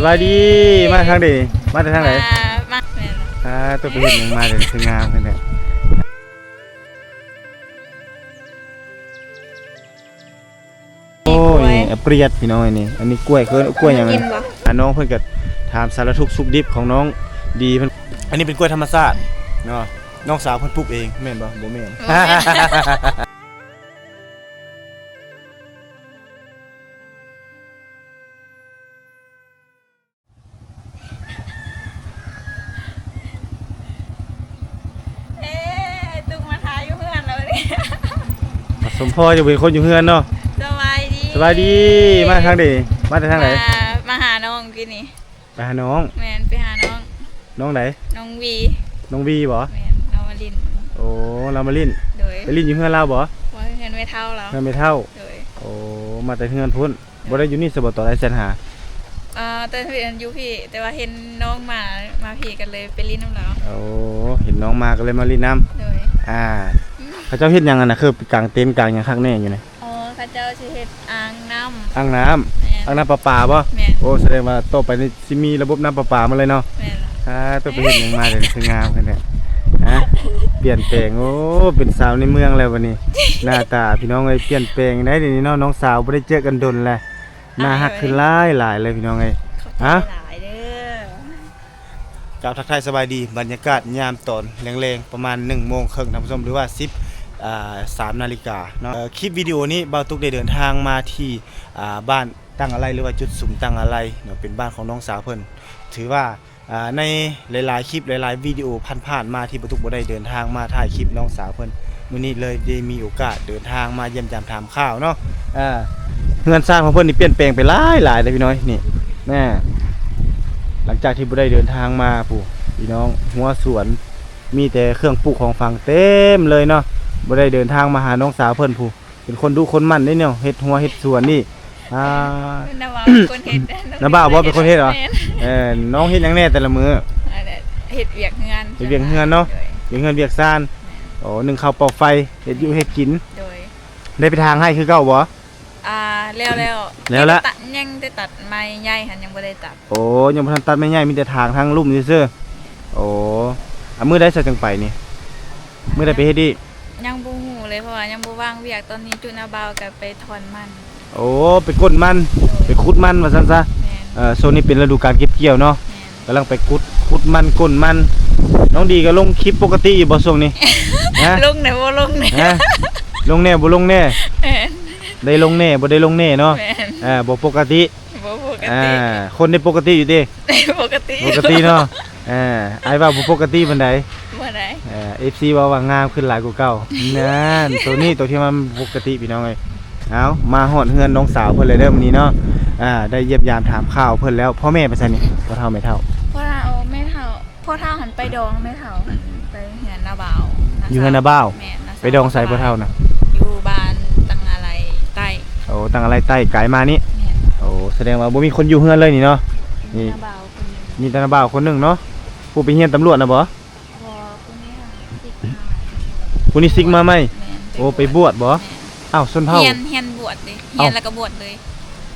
ສະບາຍດີ ມາທາງໃດ? ມາແຕ່ທາງໃດ? ມາ ມາ ແມ່ນ ອ່າ ຕົວໄປເຮັດຫຍັງມາ ເດ ຄືງາມຂະໜາດ. ໂອ້ຍ ອັບປຽດພີ່ນ້ອງເອີຍນີ້. ອັນນີ້ກ້ວຍ ເອີ້ນກ້ວຍຫຍັງ? ອັນນີ້ ອ່າ ນ້ອງເພິ່ນກໍຖາມສາລະທຸກສຸກດິບຂອງນ້ອງດີເພິ່ນ. ອັນນີ້ເປັນກ້ວຍທຳມະຊາດເນາະ ນ້ອງສາວເພິ່ນປູກເອງແມ່ນບໍ່? ບໍ່ແມ່ນ ບໍ່ແມ່ນ. ເອີ ຕຸກມາຖ້າຢູ່ເຮືອນແລ້ວນີ້. ສົມພໍຈະເປັນຄົນຢູ່ເຮືອນເນາະ. ສະບາຍດີ ສະບາຍດີ ມາທາງໃດ? ມາແຕ່ທາງໃດ? ມາ ມາຫານ້ອງກີ້ນີ້. ໄປຫານ້ອງ? ແມ່ນ ໄປຫານ້ອງ. ນ້ອງໃດ? ນ້ອງວີ. ນ້ອງວີບໍ? ແມ່ນ ລາວມາຫຼິ້ນ. ໂອ້ ລາວມາຫຼິ້ນ. ໂດຍ. ໄປຫຼິ້ນຢູ່ເຮືອນລາວບໍ? ບໍ່ ເຮືອນແມ່ເຖົ້າລາວ. ເຮືອນແມ່ເຖົ້າ. ໂດຍ. ໂອ້ ມາແຕ່ເຮືອນພຸ້ນ. ບໍ່ໄດ້ຢູ່ນີ້ຊະບໍ? ຕອນອ້າຍແຊດຫາ ເອີ ຕອນຢູ່ພີ້ ແຕ່ວ່າເຫັນນ້ອງມາ ມາພີ້ກໍເລີຍໄປຫຼິ້ນນຳລາວ. ໂອ້ ເຫັນນ້ອງມາກໍເລີຍມາຫຼິ້ນນຳ. ໂດຍ. ອ່າ ເຂົາເຈົ້າເຮັດຫຍັງຫັ້ນນະ? ຄືກາງເຕັນກາງຫຍັງຄັກແນ່ຢູ່ນີ້? ອໍ ເຂົາເຈົ້າຊິເຮັດອ່າງນ້ຳ. ອ່າງນ້ຳ? ແມ່ນ. ອ່າງນ້ຳປະປາບໍ? ແມ່ນ. ໂອ້ ສະແດງວ່າຕໍ່ໄປນີ້ຊິມີລະບົບນ້ຳປະປາໝົດເລີຍເນາະ. ແມ່ນລະ. ອ່າ ຕົວໄປເຮັດຫຍັງມາເດ ຄືງາມຂະໜາດ? ຮະ ປ່ຽນແປງ ໂອ້ ເປັນສາວໃນເມືອງແລ້ວບັດນີ້. ໜ້າຕາພີ່ນ້ອງເອີຍ ປ່ຽນແປງໄດ໋ດຽວນີ້ເນາະ. ນ້ອງສາວບໍ່ໄດ້ເຈີກັນດົນແລ້ວ. ໜ້າຮັກຂຶ້ນຫຼາຍໆເລີຍພີ່ນ້ອງເອີຍ. ຂອບໃຈຫຼາຍເດີ. ກາບທັກທາຍສະບາຍດີ ບັນຍາກາດຍາມຕອນແລງໆ ປະມານໜຶ່ງໂມງເຄິ່ງ ທ່ານຜູ້ຊົມ ຫຼືວ່າສິບ ອ່າ ສາມນາລິກາເນາະ. ເອີ ຄລິບວິດີໂອນີ້ ບ່າວຕຸກໄດ້ເດີນທາງມາທີ່ ອ່າ ບ້ານຕັ້ງອາໄລ ຫຼືວ່າຈຸດສຸມຕັ້ງອາໄລເນາະ ເປັນບ້ານຂອງນ້ອງສາວເພິ່ນ. ຖືວ່າ ອ່າ ໃນຫຼາຍໆຄລິບ ຫຼາຍໆວິດີໂອຜ່ານໆມາທີ່ບ່າວຕຸກບໍ່ໄດ້ເດີນທາງມາຖ່າຍຄລິບນ້ອງສາວເພິ່ນ, ມື້ນີ້ເລີຍໄດ້ມີໂອກາດເດີນທາງມາຢ້ຽມຢາມຖາມຂ່າວເນາະ. ເຮືອນຊານຂອງເພິ່ນນີ້ປ່ຽນແປງໄປຫຼາຍໆເດ້ພີ່ນ້ອງ. ນີ້ ຫຼັງຈາກທີ່ບໍ່ໄດ້ເດີນທາງມາພຸ້ນ ພີ່ນ້ອງ, ຮົ້ວສວນມີແຕ່ເຄື່ອງປູກຂອງຝັງເຕັມເລີຍເນາະ. ບໍ່ໄດ້ເດີນທາງມາຫານ້ອງສາວເພິ່ນພຸ້ນ. ເປັນຄົນດຸຄົນໝັ່ນເດ້ເນາະ ເຮັດຮົ້ວເຮັດສວນນີ້. ອ່າ ນ້າບ່າວເປັນຄົນເຮັດ. ນ້າບ່າວບໍ່ເປັນຄົນເຮັດເຫາະ? ແມ່ນ. ເອີ ນ້ອງເຮັດຫຍັງແດ່ແຕ່ລະມື້? ອັນນັ້ນ ເຮັດວຽກເຮືອນ. ເຮັດວຽກເຮືອນເນາະ. ໂດຍ. ວຽກເຮືອນວຽກຊານ. ແມ່ນ. ໂອ້ ໜຶ້ງເຂົ້າເປົ່າໄຟ ເຮັດຢູ່ເຮັດກິນ. ໂດຍ. ໄດ້ໄປຖາງໄຮ່ຄືເກົ່າບໍ່? ອ່າ ແລ້ວແລ້ວ. ແລ້ວລະ. ຍັງແຕ່ຕັດ ຍັງແຕ່ຕັດໄມ້ໃຫຍ່ຫັ້ນ ຍັງບໍ່ໄດ້ຕັດ. ໂອ້ ຍັງບໍ່ທັນຕັດໄມ້ໃຫຍ່ ມີແຕ່ຖາງທາງລຸ່ມຊື່ໆ. ໂອ້ ອາ ມື້ໃດຊະຈຶ່ງໄປນີ້? ມື້ໃດໄປເຮັດອີກ? ຍັງບໍ່ຮູ້ເລີຍ ເພາະວ່າຍັງບໍ່ວ່າງວຽກ. ຕອນນີ້ຈຸນ້າບ່າວກໍໄປຖອນມັນ. ໂອ້ ໄປກົ້ນມັນ. ໂດຍ. ໄປຂຸດມັນວ່າຊັ້ນຊະ. ແມ່ນ. ເອີ ຊ່ວງນີ້ເປັນລະດູການເກັບກ່ຽວເນາະ. ແມ່ນ. ກຳລັງໄປຂຸດ ຂຸດມັນ ກົ້ນມັນ. ນ້ອງດີກໍລົງຄລິບປົກກະຕິຢູ່ບໍ່ຊ່ວງນີ້? ຮະ? ລົງແດ່ບໍ່ລົງແດ່. ຮະ? ລົງແດ່ບໍ່ລົງແດ່. ແມ່ນ. ໄດ້ລົງແດ່ບໍ່ໄດ້ລົງແດ່ເນາະ. ແມ່ນ. ເອີ ບໍ່ປົກກະຕິ. ບໍ່ປົກກະຕິ. ອ່າ ຄົນໄດ້ປົກກະຕິຢູ່ຕິ? ປົກກະຕິ. ປົກກະຕິເນາະ. ອ່າ ອ້າຍວ່າບໍ່ປົກກະຕິປານໃດ. ບໍ່ໄດ້. ເອີ ເອັຟຊີເວົ້າວ່າງາມຂຶ້ນຫຼາຍກວ່າເກົ່າ. ນັ້ນ ໂຕນີ້ໂຕທີ່ມັນບໍ່ປົກກະຕິພີ່ນ້ອງເອີຍ. ເອົາ ມາຮອດເຮືອນນ້ອງສາວເພິ່ນແລ້ວເດີມື້ນີ້ເນາະ. ອ່າ ໄດ້ຢ້ຽມຢາມຖາມຂ່າວເພິ່ນແລ້ວ. ພໍ່ແມ່ໄປໃສນີ້? ພໍ່ເຖົ້າແມ່ເຖົ້າ. ພໍ່ເຖົ້າແມ່ເຖົ້າ. ພໍ່ເຖົ້າຫັ້ນໄປດອງແມ່ເຖົ້າ ໄປເຮືອນນ້າບ່າວ. ຢູ່ເຮືອນນ້າບ່າວ. ແມ່ນ. ໄປດອງໃສພໍ່ເຖົ້ານະ? ຢູ່ບ້ານຕັງອາໄລໃຕ້. ໂອ້ ຕັງອາໄລໃຕ້ ກາຍມານີ້. ແມ່ນ. ໂອ້ ສະແດງວ່າບໍ່ມີຄົນຢູ່ເຮືອນເລີຍນີ້ເນາະ. ມີນ້າບ່າວຄົນໜຶ່ງ. ມີແຕ່ນ້າບ່າວຄົນໜຶ່ງເນາະ. ຜູ້ໄປຮຽນຕຳຫຼວດນະບໍ່? ບໍ່ ຜູ້ນີ້ຊິກມາໃໝ່. ຜູ້ນີ້ຊິກມາໃໝ່. ແມ່ນ. ໂອ້ ໄປບວດບໍ່? ແມ່ນ. ອ້າວ ຊົນເຜົ່າ. ຮຽນ ຮຽນບວດເດ້. ຮຽນແລ້ວກໍບວດເລີຍ.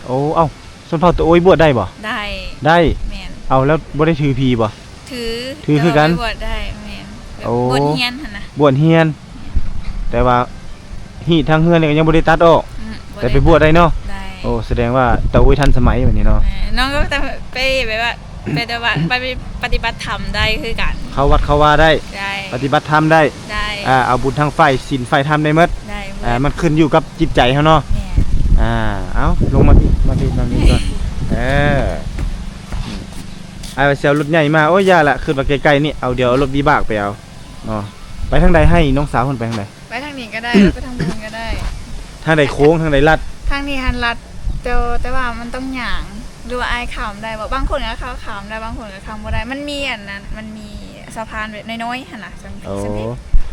ໂອ້ ເອົ້າ ຊົນເຜົ່າຕະໂອ້ຍບວດໄດ້ບໍ່? ໄດ້. ໄດ້. ແມ່ນ. ເອົາ ແລ້ວບໍ່ໄດ້ຖືຜີບໍ່? ຖື ຖືຄືກັນ. ແຕ່ວ່າໄປບວດໄດ້. ແມ່ນ. ໂອ້ ບວດຮຽນຫັ້ນນະ. ບວດຮຽນ. ແມ່ນ. ແຕ່ວ່າຮີດທາງເຮືອນນີ້ກໍຍັງບໍ່ໄດ້ຕັດອອກ. ອືມ ແຕ່ໄປບວດໄດ້ເນາະ. ໄດ້. ໂອ້ ສະແດງວ່າຕະໂອ້ຍທັນສະໄໝບັດນີ້ເນາະ. ແມ່ນ. ນ້ອງກໍໄປແບບວ່າ ໄປແຕ່ວ່າໄປປະຕິບັດທຳໄດ້ຄືກັນ. ເຂົ້າວັດເຂົ້າວາໄດ້. ໄດ້. ປະຕິບັດທຳໄດ້. ໄດ້. ອ່າ ເອົາບຸນທັງຝ່າຍສິນຝ່າຍທຳໄດ້ໝົດ. ໄດ້ໝົດ. ອ່າ ມັນຂຶ້ນຢູ່ກັບຈິດໃຈເຮົາເນາະ. ແມ່ນ. ອ່າ ເອົາ ລົງມາພີ້ ມາພີ້ ມາພີ້ກ່ອນ. ເອີ ອືມ ອ້າຍວ່າຊິເອົາລົດໃຫຍ່ມາ. ໂອ້ຍ ຢ່າລະ ຄິດວ່າໃກ້ໆນີ້. ເອົາ ດຽວເອົາລົດວິບາກໄປເອົາເນາະ. ໄປທາງໃດໃຫ້ນ້ອງສາວເພິ່ນ ໄປທາງໃດ? ໄປທາງນີ້ກໍໄດ້ ຫຼືໄປທາງພຸ້ນກໍໄດ້. ທາງໃດໂຄ້ງ ທາງໃດລັດ? ທາງນີ້ຫັ້ນລັດ ແຕ່ ແຕ່ວ່າມັນຕ້ອງຍ່າງ ຫຼືວ່າອ້າຍຂ້າມໄດ້ບໍ່? ບາງຄົນກໍເຂົາຂ້າມໄດ້ ບາງຄົນກໍຂ້າມບໍ່ໄດ້. ມັນມີອັນນັ້ນ ມັນມີສະພານແບບນ້ອຍໆຫັ້ນນະ. ໂອ້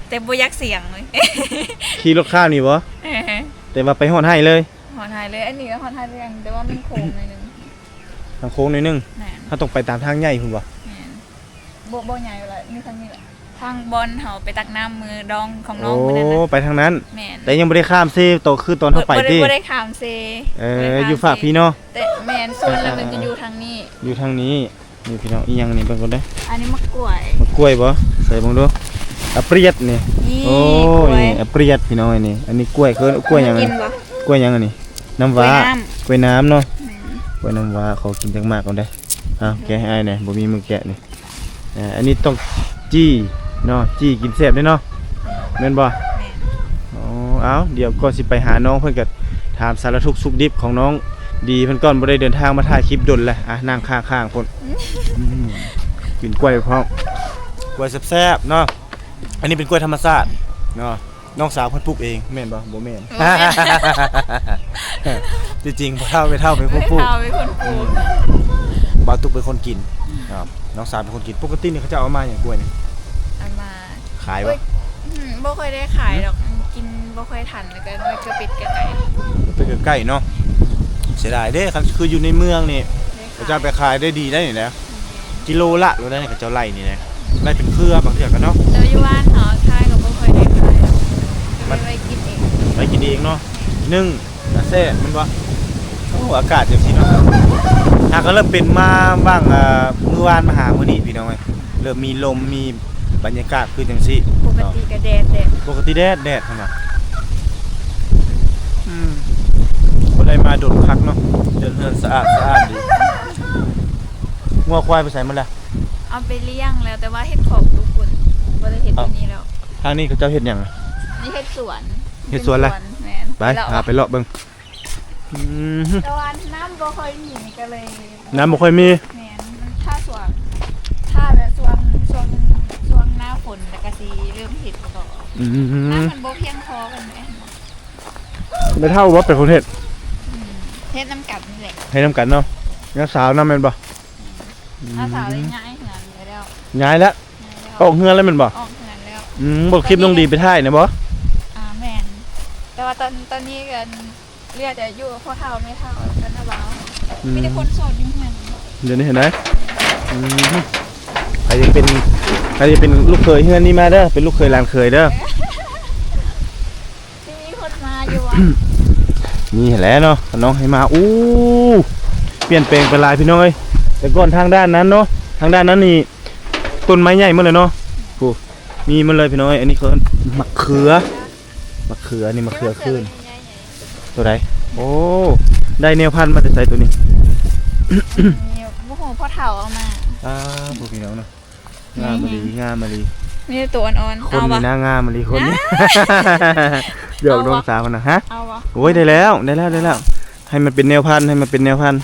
ແຕ່ບໍ່ຢາກສ່ຽງເລີຍ. ຂີ່ລົດຂ້າມນີ້ບໍ່? ເອີ ແຕ່ວ່າໄປຮອດໄຮ່ເລີຍ. ຮອດໄຮ່ເລີຍ. ອັນນີ້ກໍຮອດໄຮ່ຄືກັນ ແຕ່ວ່າມັນໂຄ້ງໜ້ອຍໜຶ່ງ. ທາງໂຄ້ງໜ້ອຍໜຶ່ງ. ແມ່ນ. ເຮົາຕ້ອງໄປຕາມທາງໃຫຍ່ພຸ້ນບໍ່? ແມ່ນ. ບໍ່ ບໍ່ໃຫຍ່ແລ້ວ ມີທາງນີ້ແຫຼະ. ທາງບ່ອນເຮົາໄປຕັກນ້ຳມື້ດອງຂອງນ້ອງມື້ນັ້ນນະ. ໂອ້ ໄປທາງນັ້ນ. ແມ່ນ. ແຕ່ຍັງບໍ່ໄດ້ຂ້າມເຊໂຕຄືຕອນເຮົາໄປຕິ? ບໍ່ ບໍ່ໄດ້ ບໍ່ໄດ້ຂ້າມເຊ. ເອີ ຢູ່ຟາກພີ້ເນາະ. ແຕ່ ແມ່ນ ສ່ວນລະມັນຈະຢູ່ທາງນີ້. ເອີ ຢູ່ທາງນີ້. ນີ້ພີ່ນ້ອງ ອີ່ຫຍັງນີ້ ເບິ່ງກ່ອນເດີ້. ອັນນີ້ໝາກກ້ວຍ. ໝາກກ້ວຍບໍ່? ໃສ່ເບິ່ງດູ. ອາປຽດນີ້. ນີ້ ໂອ້ ກ້ວຍ. ນີ້ອາປຽດພີ່ນ້ອງ ນີ້. ອັນນີ້ກ້ວຍ ເອີ້ນກ້ວຍຫຍັງ? ກິນບໍ່? ກ້ວຍຫຍັງອັນນີ້? ນ້ຳວ້າ. ກ້ວຍນ້ຳ. ກ້ວຍນ້ຳເນາະ. ແມ່ນ. ກ້ວຍນ້ຳວ້າ. ຂໍກິນຈັກໝາກກ່ອນເດີ້. ເອົາ ແກະໃຫ້ອ້າຍແດ່ ບໍ່ມີມືແກະນີ້. ອ່າ ອັນນີ້ຕ້ອງຈີ່ເນາະ ຈີ່ກິນແຊບເດ້ເນາະ ແມ່ນບໍ່? ແມ່ນ. ອໍ ເອົາ ດຽວກ່ອນຊິໄປຫານ້ອງ ເພິ່ນກໍຖາມສາລະທຸກສຸກດິບຂອງນ້ອງດີເພິ່ນກ່ອນ ບໍ່ໄດ້ເດີນທາງມາຖ່າຍຄລິບດົນແລ້ວ. ອ່ະ ນັ່ງຂ້າງໆ ພຸ້ນ. ອືມ ກິນກ້ວຍພ້ອມ ກ້ວຍແຊບໆ ເນາະ. ອັນນີ້ເປັນກ້ວຍທຳມະຊາດເນາະ. ນ້ອງສາວເພິ່ນປູກເອງແມ່ນບໍ່? ບໍ່ແມ່ນ. ບໍ່ແມ່ນ. ທີ່ຈິງພໍ່ເຖົ້າແມ່ເຖົ້າເປັນຜູ້ປູກ. ແມ່ເຖົ້າເປັນຄົນປູກ. ອືມ ບ່າວຕຸກເປັນຄົນກິນ. ອືມ ອ່າ ນ້ອງສາວເປັນຄົນກິນ. ປົກກະຕິນີ້ເຂົາເຈົ້າເອົາມາຫຍັງ ກ້ວຍນີ້? ເອົາມາຂາຍບໍ່? ໂອ້ຍ ອືມ ບໍ່ຄ່ອຍໄດ້ຂາຍດອກ. ອືມ ກິນບໍ່ຄ່ອຍທັນ ແລ້ວກໍນ້ອຍເກືອເປັດເກືອໄກ່. ເກືອເປັດເກືອໄກ່ເນາະ. ເສຍດາຍເດ້ ຄັນຄືຢູ່ໃນເມືອງນີ້ ເຂົາເຈົ້າໄປຂາຍໄດ້ດີໄດ໋ນີ້ນະ. ແມ່ນ. ກິໂລລະໂລດານີ້ ເຂົາເຈົ້າໄລ່ນີ້ນະ ໄດ້ເປັນເຄືອບາງເທື່ອກໍເນາະ. ແຕ່ວ່າຢູ່ບ້ານເຮົາຂາຍກໍບໍ່ຄ່ອຍໄດ້ຂາຍດອກ ກໍເລີຍໄວ້ກິນເອງ. ໄວ້ກິນເອງເນາະ. ໜຶ່ງ ອາ ແຊບແມ່ນບໍ່? ໂອ້ ອາກາດຈັ່ງຊີ້ເນາະ. ຫາກໍເລີ່ມເປັນມາຫວ່າງ ເອີ ມື້ວານມາຫາມື້ນີ້ພີ່ນ້ອງເອີຍ ເລີ່ມມີລົມ ມີບັນຍາກາດຄືຈັ່ງຊີ້. ປົກກະຕິກໍແດດແດດ. ປົກກະຕິແດດແດດຫັ້ນນະ. ອືມ ບໍ່ໄດ້ມາດົນຄັກເນາະ. ເຮືອນ ເຮືອນສະອາດສະອ້ານດີ. ງົວຄວາຍໄປໃສໝົດລະ? ເອົາໄປລ້ຽງແລ້ວ ແຕ່ວ່າເຮັດຂອກຢູ່ພຸ້ນ ບໍ່ໄດ້ເຮັດຢູ່ນີ້ແລ້ວ. ທາງນີ້ເຂົາເຈົ້າເຮັດຫຍັງ? ນີ້ເຮັດສວນ. ເຮັດສວນລະ? ແມ່ນ. ໄປ ພາໄປເລາະເບິ່ງ. ອືມ ແຕ່ວ່ານ້ຳບໍ່ຄ່ອຍມີ ກໍເລີຍ ນ້ຳບໍ່ຄ່ອຍມີ. ແມ່ນ. ມັນຖ້າຊ່ວງ ຖ້າແບບຊ່ວງ ຊ່ວງ ຊ່ວງໜ້າຝົນ ແລ້ວກໍຊິເລີ່ມເຮັດຕໍ່. ອືມ ນ້ຳມັນບໍ່ພຽງພໍກັນແຫຼະ. ແມ່ເຖົ້າບໍ່ເປັນຄົນເຮັດ? ອືມ ເຮັດນຳກັນນີ້ແຫຼະ. ເຮັດນຳກັນເນາະ. ນ້າສາວນຳແມ່ນບໍ່? ອືມ ນ້າສາວໄດ້ຍ້າຍເຮືອນໄປແລ້ວ. ຍ້າຍແລ້ວ? ຍ້າຍແລ້ວ. ອອກເຮືອນແລ້ວແມ່ນບໍ່? ອອກເຮືອນແລ້ວ. ອືມ ບໍ່ຄລິບນ້ອງດີໄປຖ່າຍນະບໍ່? ອ່າ ແມ່ນ. ແຕ່ວ່າຕອນ ຕອນນີ້ກໍເຫຼືອແຕ່ຢູ່ກັບພໍ່ເຖົ້າແມ່ເຖົ້າກັບນ້າບ່າວ. ອືມ ມີແຕ່ຄົນໂສດຢູ່ເຮືອນ. ດຽວນີ້ເຫັນໄດ໋. ອືມ ໃຜຈະເປັນ ໃຜຈະເປັນລູກເຂີຍເຮືອນນີ້ມາເດີ ເປັນລູກເຂີຍຫຼານເຂີຍເດີ. ຊິມີຄົນມາຢູ່ຫວາ? ມີຫັ້ນແຫຼະເນາະ ນ້ອງໃຫ້ມາ. ໂອ້ ປ່ຽນແປງໄປຫຼາຍພີ່ນ້ອງເອີຍ. ແຕ່ກ່ອນທາງດ້ານນັ້ນເນາະ ທາງດ້ານນັ້ນນີ້ຕົ້ນໄມ້ໃຫຍ່ໝົດເລີຍເນາະ. ໂອ້ ມີໝົດເລີຍພີ່ນ້ອງເອີຍ. ອັນນີ້ເຂົາເອີ້ນໝາກເຂືອ ໝາກເຂືອ ອັນນີ້ໝາກເຂືອຄືນ. ໂຕໃດ? ໂອ້ ໄດ້ແນວພັນມາແຕ່ໃສໂຕນີ້? ນີ້ ບໍ່ຮູ້ ພໍ່ເຖົ້າເອົາມາ. ອ່າ ພວກພີ່ນ້ອງເນາະ. ງາມອີ່ຫຼີ ງາມອີ່ຫຼີ. ມີແຕ່ໂຕອ່ອນໆ. ຄົນນີ້ນະງາມອີ່ຫຼີຄົນນີ້. ຫຍອກນ້ອງສາວນະ. ຮະ? ເອົາບໍ່? ໂອ້ຍ ໄດ້ແລ້ວ ໄດ້ແລ້ວ ໄດ້ແລ້ວ. ໃຫ້ມັນເປັນແນວພັນ ໃຫ້ມັນເປັນແນວພັນ.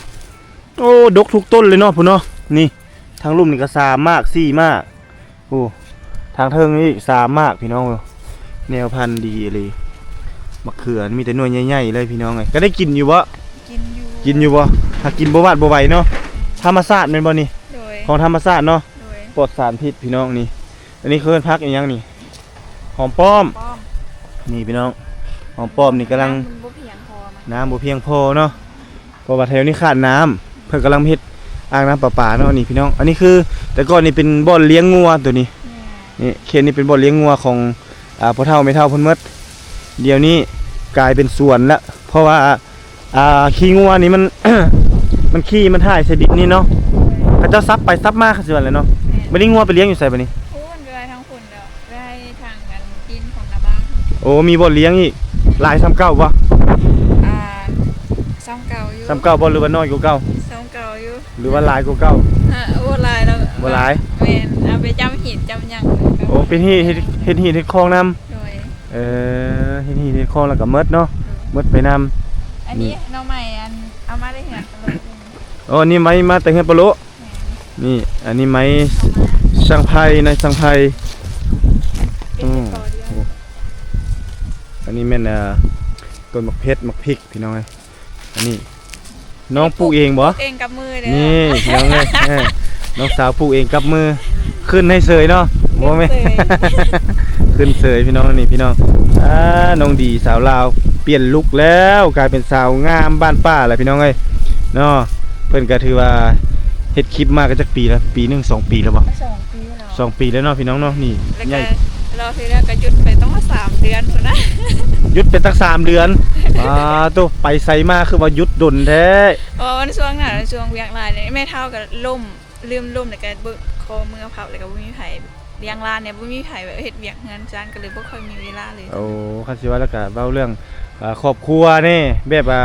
ໂອ້ ດົກທຸກຕົ້ນເລີຍເນາະ ພຸ້ນເນາະ. ນີ້ ທາງລຸ່ມນີ້ກໍສາມໝາກ ສີ່ໝາກ. ໂອ້ ທາງເທິງນີ້ສາມໝາກພີ່ນ້ອງ. ແນວພັນດີອີ່ຫຼີ. ໝາກເຂືອມີແຕ່ໜ່ວຍໃຫຍ່ໆເລີຍພີ່ນ້ອງເອີຍ. ກໍໄດ້ກິນຢູ່ບໍ່? ກິນຢູ່. ກິນຢູ່ບໍ່? ຫາກິນບໍ່ຫວາດບໍ່ໄຫວເນາະ. ທຳມະຊາດແມ່ນບໍ່ນີ້? ໂດຍ. ຂອງທຳມະຊາດເນາະ. ໂດຍ. ປອດສານພິດພີ່ນ້ອງນີ້. ອັນນີ້ເຂົາເອີ້ນຜັກອີ່ຫຍັງນີ້? ຫອມປ້ອມ. ຫອມປ້ອມ. ນີ້ພີ່ນ້ອງ ຫອມປ້ອມນີ້ກຳລັງ ນ້ຳມັນບໍ່ພຽງພໍ. ນ້ຳບໍ່ພຽງພໍເນາະ. ເພາະວ່າແຖວນີ້ຂາດນ້ຳ ເພິ່ນກຳລັງເຮັດອ່າງນ້ຳປະປາເນາະ. ນີ້ພີ່ນ້ອງ ອັນນີ້ຄືແຕ່ກ່ອນນີ້ເປັນບ່ອນລ້ຽງງົວໂຕນີ້. ແມ່ນ. ນີ້ ເຂດນີ້ເປັນບ່ອນລ້ຽງງົວຂອງ ອ່າ ພໍ່ເຖົ້າແມ່ເຖົ້າເພິ່ນໝົດ. ດຽວນີ້ກາຍເປັນສວນລະ ເພາະວ່າ ອ່າ ຂີ້ງົວນີ້ມັນ ມັນຂີ້ມັນຖ່າຍໃສ່ດິນນີ້ເນາະ. ເຂົາເຈົ້າສັບໄປສັບມາ ຄືຊິວ່າແຫຼະເນາະ. ແມ່ນ. ບັດນີ້ງົວໄປລ້ຽງຢູ່ໃສບັດນີ້? ໂອ້ ມັນໄປໄວ້ທາງພຸ້ນແລ້ວ ໄປໄວ້ທາງອັນ ຕີນຂອງໜ້າບ້ານ. ໂອ້ ມີບ່ອນລ້ຽງອີກ. ຫຼາຍສ່ຳເກົ່າບໍ່? ອ່າ ສ່ຳເກົ່າຢູ່. ສ່ຳເກົ່າບໍ່ ຫຼືວ່ານ້ອຍກວ່າເກົ່າ? ສ່ຳເກົ່າຢູ່. ຫຼືວ່າຫຼາຍກວ່າເກົ່າ? ຮະ ບໍ່ຫຼາຍດອກ. ບໍ່ຫຼາຍ. ແມ່ນ ເອົາໄປຈ້ຳຫີດຈ້ຳຫຍັງ. ໂອ້ ເປັນຫີດ ເຮັດ ເຮັດຫີດເຮັດຄອງນຳ. ໂດຍ. ເອີ ເຮັດຫີດເຮັດຄອງແລ້ວກໍໝົດເນາະ. ໂດຍ. ໝົດໄປນຳ. ອັນນີ້ ນີ້ ໜໍ່ໄມ້ ອັນ ເອົາມາແຕ່ເຮືອນປະໂລະ. ໂອ້ ອັນນີ້ໄມ້ມາແຕ່ເຮືອນປະໂລະ. ແມ່ນ. ນີ້ ອັນນີ້ໄມ້ ເອົາມາ ສັງໄພ ນາຍສັງໄພ. ເປັນ ອືມ ແຕ່ກໍດຽວ. ໂອ້ ອັນນີ້ແມ່ນ ອ່າ ຕົ້ນໝາກເຜັດ ໝາກພິກ ພີ່ນ້ອງເອີຍ. ອັນນີ້ນ້ອງປູກເອງບໍ່? ປູກເອງກັບມືເດີ້. ນີ້ພີ່ນ້ອງເອີຍ ເອີ ນ້ອງສາວປູກເອງກັບມື. ຂຶ້ນໃຫ້ເສີຍເນາະ. ບໍ່ແມ່ນ ຂຶ້ນເສີຍ. ຂຶ້ນເສີຍພີ່ນ້ອງ. ນີ້ພີ່ນ້ອງ ອ່າ ນ້ອງດີສາວລາວ ປ່ຽນລຸກແລ້ວ ກາຍເປັນສາວງາມບ້ານປ່າແລ້ວພີ່ນ້ອງເອີຍເນາະ. ເພິ່ນກໍຖືວ່າເຮັດຄລິບມາກໍຈັກປີແລ້ວ? ປີໜຶ່ງ ສອງປີແລ້ວບໍ່? ສອງປີແລ້ວ. ສອງປີແລ້ວເນາະພີ່ນ້ອງເນາະ ນີ້ ແລ້ວກໍ ໃຫຍ່ ລອບທີ່ແລ້ວກໍຢຸດໄປຕ້ອງວ່າສາມເດືອນພຸ້ນນະ ຢຸດໄປຕັ້ງສາມເດືອນ ປາໂຕ ໄປໃສມາຄືວ່າຢຸດດົນແທ້? ເພາະວ່າມັນຊ່ວງນັ້ນ ຊ່ວງວຽກຫຼາຍເດ້ ແມ່ເຖົ້າກໍລົ້ມ ລືມລົ້ມ ແລ້ວກໍບໍ່ ຂໍເມືອພັກ ແລ້ວກໍບໍ່ມີໃຜລ້ຽງຫຼານແດ່ ບໍ່ມີໃຜແບບເຮັດວຽກເຮືອນຊານ ກໍເລີຍບໍ່ຄ່ອຍມີເວລາເລີຍ. ໂອ້ ຄັນຊິວ່າແລ້ວກໍເວົ້າເລື່ອງ ອ່າ ຄອບຄົວແດ່ ແບບວ່າ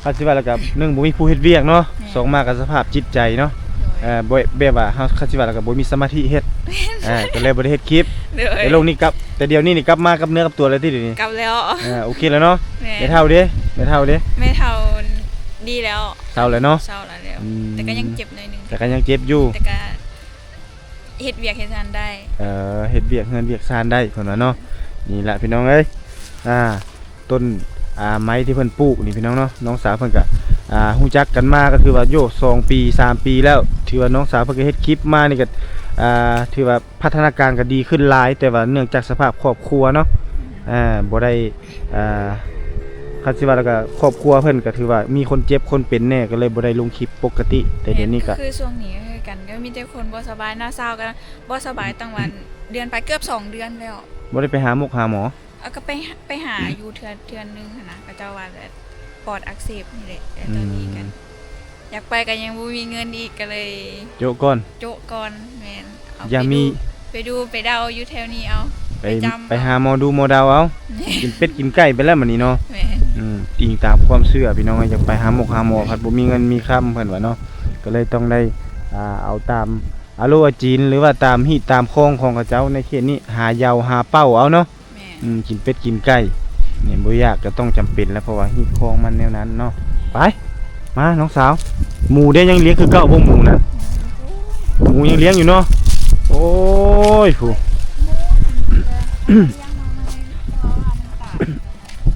ຄັນຊິວ່າແລ້ວກໍ ໜຶ່ງ ບໍ່ມີຜູ້ເຮັດວຽກເນາະ ແມ່ນ ສອງ ມາກໍສະພາບຈິດໃຈເນາະ ໂດຍ ເອີ ບໍ່ ແບບວ່າເຮົາ ຄັນຊິວ່າແລ້ວກໍບໍ່ມີສະມາທິເຮັດ ແມ່ນ ເອີ ກໍເລີຍບໍ່ໄດ້ເຮັດຄລິບ ໂດຍ ແຕ່ລົງນີ້ກັບ ແຕ່ດຽວນີ້ນີ້ກັບມາກັບເນື້ອກັບຕົວແລ້ວຕິດຽວນີ້? ກັບແລ້ວ ເອີ ໂອເຄແລ້ວເນາະ ແມ່ນ ແມ່ເຖົ້າເດ້? ແມ່ເຖົ້າເດ້? ແມ່ເຖົ້າດີແລ້ວ ເຊົາແລ້ວເນາະ? ເຊົາແລ້ວ ອືມ ແຕ່ກໍຍັງເຈັບໜ້ອຍໜຶ່ງ ແຕ່ກໍຍັງເຈັບຢູ່ ແຕ່ກໍ ເຮັດວຽກເຮັດງານໄດ້ ເອີ ເຮັດວຽກເຮືອນວຽກຊານໄດ້ ເພິ່ນວ່າເນາະ. ນີ້ລະພີ່ນ້ອງເອີຍ ອ່າ ຕົ້ນ ອ່າ ໄມ້ທີ່ເພິ່ນປູກນີ້ພີ່ນ້ອງເນາະ ນ້ອງສາວເພິ່ນກະ ອ່າ ຮູ້ຈັກກັນມາກໍຖືວ່າ ໂຢ ສອງປີ ສາມປີແລ້ວ ຖືວ່ານ້ອງສາວເພິ່ນກໍເຮັດຄລິບມານີ້ກໍ ອ່າ ຖືວ່າພັດທະນາການກໍດີຂຶ້ນຫຼາຍ ແຕ່ວ່າເນື່ອງຈາກສະພາບຄອບຄົວເນາະ ອ່າ ບໍ່ໄດ້ ອ່າ ຄັນຊິວ່າແລ້ວກໍຄອບຄົວເພິ່ນກໍຖືວ່າມີຄົນເຈັບຄົນເປັນແດ່ ກໍເລີຍບໍ່ໄດ້ລົງຄລິບປົກກະຕິ ແຕ່ດຽວນີ້ກໍ ແມ່ນ ຄືຊ່ວງນີ້ກໍຄືກັນ ກໍມີແຕ່ຄົນບໍ່ສະບາຍ ນ້າສາວກໍບໍ່ສະບາຍຕັ້ງວ່າເດືອນປາຍ ເກືອບສອງເດືອນແລ້ວ ບໍ່ໄດ້ໄປຫາໝົກຫາໝໍ? ເອົາ ກໍໄປ ໄປຫາຢູ່ເທື່ອ ເທື່ອໜຶ່ງຫັ້ນນະ ເຂົາເຈົ້າວ່າແບບປອດອັກເສບນີ້ແຫຼະ ແຕ່ຕອນນີ້ກໍ ອືມ ຢາກໄປກໍຍັງບໍ່ມີເງິນອີກ ກໍເລີຍໂຈະກ່ອນ ໂຈະກ່ອນ ແມ່ນ ເອົາ ຢ່າມີ ໄປດູ ໄປດູໄປເດົາຢູ່ແຖວນີ້ເອົາ ໄປ ໄປຈຳ ໄປຫາໝໍດູໝໍເດົາເອົາ ແມ່ນ ກິນເປັດກິນໄກ່ໄປແລ້ວບັດນີ້ເນາະ ແມ່ນ ອືມ ອີງຕາມຄວາມເຊື່ອພີ່ນ້ອງ ຢາກໄປຫາໝົກຫາໝໍ ພັດບໍ່ມີເງິນມີຄຳ ເພິ່ນວ່າເນາະ ກໍເລີຍຕ້ອງໄດ້ ອ່າ ເອົາຕາມອາໂລອາຈີນ ຫຼືວ່າຕາມຮີດຕາມຄອງຂອງເຂົາເຈົ້າໃນເຂດນີ້ ຫາເຍົາຫາເປົ້າເອົາເນາະ. ແມ່ນ ອືມ ກິນເປັດກິນໄກ່ ນີ້ບໍ່ຢາກກໍຕ້ອງຈຳເປັນແຫຼະ ເພາະວ່າຮີດຄອງມັນແນວນັ້ນເນາະ. ໄປ ມານ້ອງສາວ ໝູເດ້ ຍັງລ້ຽງຄືເກົ່າບໍ່ ໝູນະ? ໝູຍັງລ້ຽງຢູ່ເນາະ. ໂອ້ຍ ຜູ້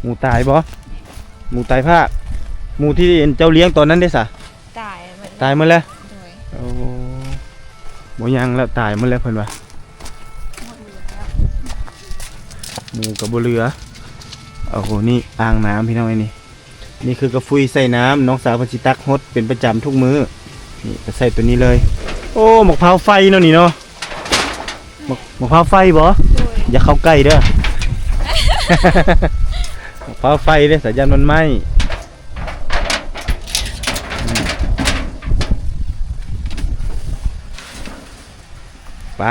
ໝູຕາຍບໍ່? ໝູຕາຍພາກ ໝູທີ່ເຈົ້າລ້ຽງຕອນນັ້ນເດ້ສະ? ຕາຍໝົດ ຕາຍໝົດແລ້ວ? ໂດຍ ໂອ້ ບໍ່ຍັງແລ້ວ ຕາຍໝົດແລ້ວເພິ່ນວ່າ ໝູກໍບໍ່ເຫຼືອ. ໂອ້ໂຫ ນີ້ອ່າງນ້ຳພີ່ນ້ອງເອີຍ ນີ້ ນີ້ຄືກະຟຸຍໃສ່ນ້ຳ ນ້ອງສາວເພິ່ນຊິຕັກຫົດເປັນປະຈຳທຸກມື້. ນີ້ກໍໃສ່ຕົວນີ້ເລີຍ. ໂອ້ ໝາກພ້າວໄຟເນາະນີ້ເນາະ. ໝາກ ໝາກພ້າວໄຟບໍ່? ໂດຍ ຢ່າເຂົ້າໃກ້ເດີ. ໝາກພ້າວໄຟເດ້ ສາຍຢ້ານມັນໄໝ້. ໄປ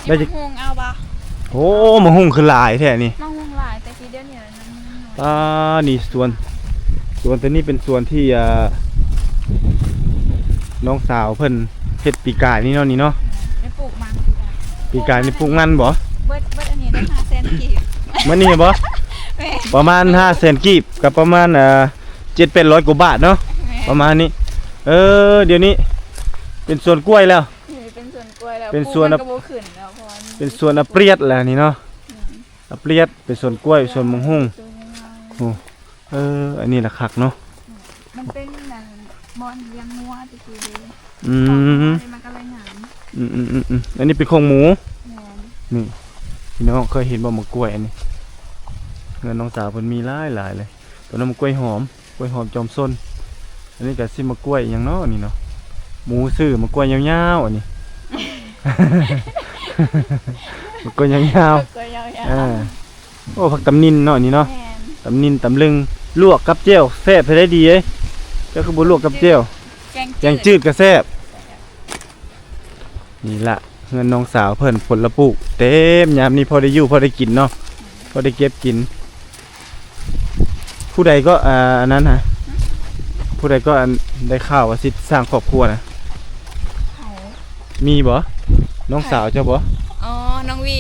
ໄດ້ ມະຫຸ່ງເອົາບໍ່? ໂອ້ ມະຫຸ່ງຄືຫຼາຍແທ້ນີ້. ມະຫຸ່ງຫຼາຍ ແຕ່ທີ່ດຽວນີ້ມັນ ອ່າ ນີ້ສວນ ສວນຕົວນີ້ເປັນສວນທີ່ ອ່າ ນ້ອງສາວເພິ່ນເຮັດປີກາຍນີ້ເນາະ ນີ້ເນາະ. ໄດ້ປູກມັນຄືກັນ. ປີກາຍນີ້ປູກມັນບໍ່? ເບິດ ເບິດອັນນີ້ໄດ້ຫ້າແສນກີບ. ມື້ນີ້ບໍ່? ແມ່ນ ປະມານຫ້າແສນກີບ ກໍປະມານ ອ່າ ເຈັດແປດຮ້ອຍກວ່າບາດເນາະ. ແມ່ນ ປະມານນີ້. ເອີ ດຽວນີ້ເປັນສວນກ້ວຍແລ້ວ. ນີ້ເປັນສວນກ້ວຍແລ້ວ ເປັນສວນ ປູກມັນກໍບໍ່ຂຶ້ນແລ້ວ ເພາະວ່າ ເປັນສວນອາປຽດແລ້ວນີ້ເນາະ. ອືມ ອາປຽດ ເປັນສວນກ້ວຍ ສວນໝາກຫຸ່ງ. ໂອ້ ເອີ ອັນນີ້ລະຄັກເນາະ. ມັນເປັນອັນບ່ອນລ້ຽງງົວແຕ່ກີ້ເດ້. ອືມ ມັນກໍເລີຍງາມ. ອືມໆໆໆ ອັນນີ້ເປັນຂອງໝູ. ແມ່ນ ນີ້ ພີ່ນ້ອງເຄີຍເຫັນບໍ່ ໝາກກ້ວຍອັນນີ້? ເຮືອນນ້ອງສາວເພິ່ນມີຫຼາຍໆເລີຍ. ຕົວນັ້ນໝາກກ້ວຍຫອມ ກ້ວຍຫອມຈອມຊົນ. ອັນນີ້ກໍຊິໝາກກ້ວຍຫຍັງເນາະນີ້ເນາະ. ໝູຊື່ໝາກກ້ວຍຍາວໆ ອັນນີ້ ໝາກກ້ວຍຍາວໆ ໝາກກ້ວຍຍາວໆ. ອ່າ ໂອ້ ຜັກຕຳນິນເນາະນີ້ເນາະ. ແມ່ນ ຕຳນິນ ຕຳລຶງ ລວກກັບແຈ່ວແຊບແທ້ເດ້. ດີເດ້ ເຈົ້າຄືບໍ່ລວກກັບແຈ່ວ? ແກງ ແກງຈືດ ແກງຈືດກໍແຊບ. ນີ້ລະເຮືອນນ້ອງສາວເພິ່ນ ຜົນລະປູກເຕັມ ຍາມນີ້ພໍໄດ້ຢູ່ພໍໄດ້ກິນເນາະ ພໍໄດ້ເກັບກິນ. ຜູ້ໃດກໍ ອ່າ ອັນນັ້ນຫະ ຫຶ? ຜູ້ໃດກໍ ອັນ ໄດ້ຂ່າວວ່າຊິສ້າງຄອບຄົວນະ? ໃຜ? ມີບໍ່? ນ້ອງສາວເຈົ້າບໍ່? ອໍ ນ້ອງວີ.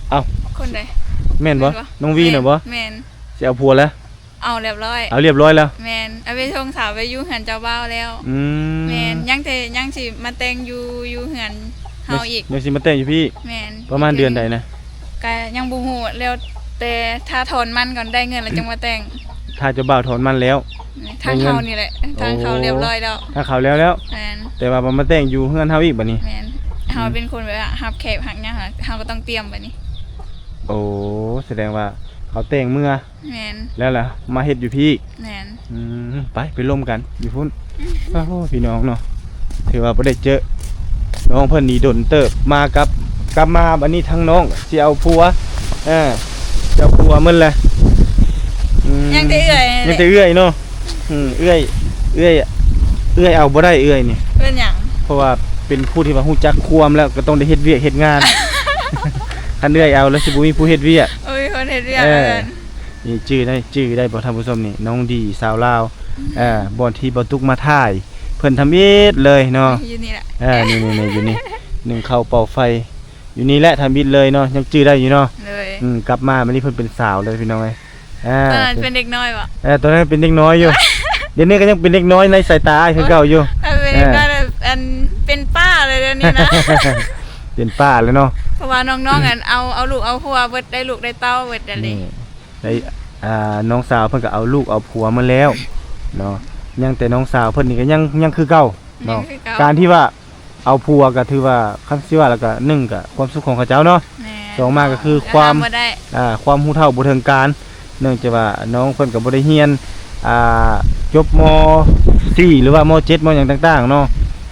ເອົ້າ ຄົນໃດ? ແມ່ນບໍ່? ແມ່ນບໍ່? ນ້ອງວີນະບໍ່? ແມ່ນ ແມ່ນ ຊິເອົາຜົວແລ້ວ? ເອົາລຽບຮ້ອຍ. ເອົາລຽບຮ້ອຍແລ້ວ? ແມ່ນ ເອົາໄປສົ່ງສາວໄປຢູ່ເຮືອນເຈົ້າບ່າວແລ້ວ. ອືມ ແມ່ນ ຍັງແຕ່ ຍັງຊິມາແຕ່ງຢູ່ ຢູ່ເຮືອນເຮົາອີກ. ຍັງຊິມາແຕ່ງຢູ່ພີ້? ແມ່ນ ປະມານເດືອນໃດນະ? ກະຍັງບໍ່ຮູ້ ແລ້ວແຕ່ຖ້າຖອນມັນກ່ອນ ໄດ້ເງິນແລ້ວຈຶ່ງມາແຕ່ງ. ຖ້າເຈົ້າບ່າວຖອນມັນແລ້ວ ທາງເຮົານີ້ແຫຼະ ທາງເຂົາລຽບຮ້ອຍແລ້ວ. ທາງເຂົາແລ້ວແລ້ວ? ແມ່ນ ແຕ່ວ່າມາແຕ່ງຢູ່ເຮືອນເຮົາອີກບັດນີ້. ແມ່ນ ເຮົາເປັນຄົນແບບວ່າຮັບແຂກຮັບຫຍັງ ເຮົາກໍຕ້ອງຕຽມບັດນີ້. ໂອ້ ສະແດງວ່າເຂົາແຕ່ງເມືອ. ແມ່ນ ແລ້ວລະມາເຮັດຢູ່ພີ້ອີກ. ແມ່ນ ອືມ ໄປ ໄປລົມກັນຢູ່ພຸ້ນ. ໂອ້ ພີ່ນ້ອງເນາະ ຖືວ່າບໍ່ໄດ້ເຈີ ນ້ອງເພິ່ນນີ້ດົນເຕີບ ມາກັບ ກັບມາບັດນີ້ທາງນ້ອງຊິເອົາຜົວ ເອີ ຊິເອົາຜົວໝົດແຫຼະ ອືມ ຍັງແຕ່ເອື້ອຍ ຍັງແຕ່ເອື້ອຍເນາະ ອືມ ເອື້ອຍ ເອື້ອຍ ເອື້ອຍເອົາບໍ່ໄດ້ເອື້ອຍນີ້ ເປັນຫຍັງ? ເພາະວ່າເປັນຜູ້ທີ່ວ່າຮູ້ຈັກຄວາມແລ້ວ ກໍຕ້ອງໄດ້ເຮັດວຽກເຮັດງານ ຄັນເອື້ອຍເອົາແລ້ວຊິບໍ່ມີຜູ້ເຮັດວຽກ ບໍ່ມີຄົນເຮັດວຽກ ເອີ ວ່າຊັ້ນ ນີ້ຈື່ໄດ້ ຈື່ໄດ້ບໍ່ທ່ານຜູ້ຊົມນີ້ ນ້ອງດີສາວລາວ ອືມ ເອີ ບ່ອນທີ່ບໍ່ຕຸກມາຖ່າຍ ເພິ່ນທຳອິດເລີຍເນາະ ຢູ່ນີ້ແຫຼະ ເອີ ນີ້ໆໆ ຢູ່ນີ້ ໜຶ້ງເຂົ້າເປົ່າໄຟ ຢູ່ນີ້ແຫຼະທຳອິດເລີຍເນາະ ຍັງຈື່ໄດ້ຢູ່ເນາະ ໂດຍ ອືມ ກັບມາບັດນີ້ເພິ່ນເປັນສາວເລີຍພີ່ນ້ອງເອີຍ ອ່າ ຕອນນັ້ນເປັນເດັກນ້ອຍບໍ່? ເອີ ຕອນນັ້ນເປັນເດັກນ້ອຍຢູ່ ດຽວນີ້ກໍຍັງເປັນເດັກນ້ອຍໃນສາຍຕາອ້າຍຄືເກົ່າຢູ່ ເອີ ເປັນເດັກນ້ອຍແບບ ອັນ ເປັນປ້າເລີຍດຽວນີ້ນະ ເປັນປ້າແລ້ວເນາະ ເພາະວ່ານ້ອງໆ ອັນ ເອົາ ເອົາລູກເອົາຜົວເບິດ ໄດ້ລູກໄດ້ເຕົ້າເບິດແລ້ວເດ ນີ້ ໄດ້ ອ່າ ນ້ອງສາວເພິ່ນກໍເອົາລູກເອົາຜົວໝົດແລ້ວເນາະ ຍັງແຕ່ນ້ອງສາວເພິ່ນນີ້ກໍຍັງ ຍັງຄືເກົ່າເນາະ ຍັງຄືເກົ່າ ການທີ່ວ່າເອົາຜົວກໍຖືວ່າ ຄັນຊິວ່າແລ້ວກໍ ໜຶ່ງກໍຄວາມສຸກຂອງເຂົາເຈົ້າເນາະ ແມ່ນ ສອງມາກໍຄືຄວາມ ກໍຫ້າມບໍ່ໄດ້ ອ່າ ຄວາມຮູ້ເທົ່າບໍ່ເຖິງການ ເນື່ອງຈາກວ່ານ້ອງເພິ່ນກໍບໍ່ໄດ້ຮຽນ ອ່າ ຈົບ ມ.ສີ່ ຫຼືວ່າ ມ.ເຈັດ ມ.ຫຍັງຕ່າງໆເນາະ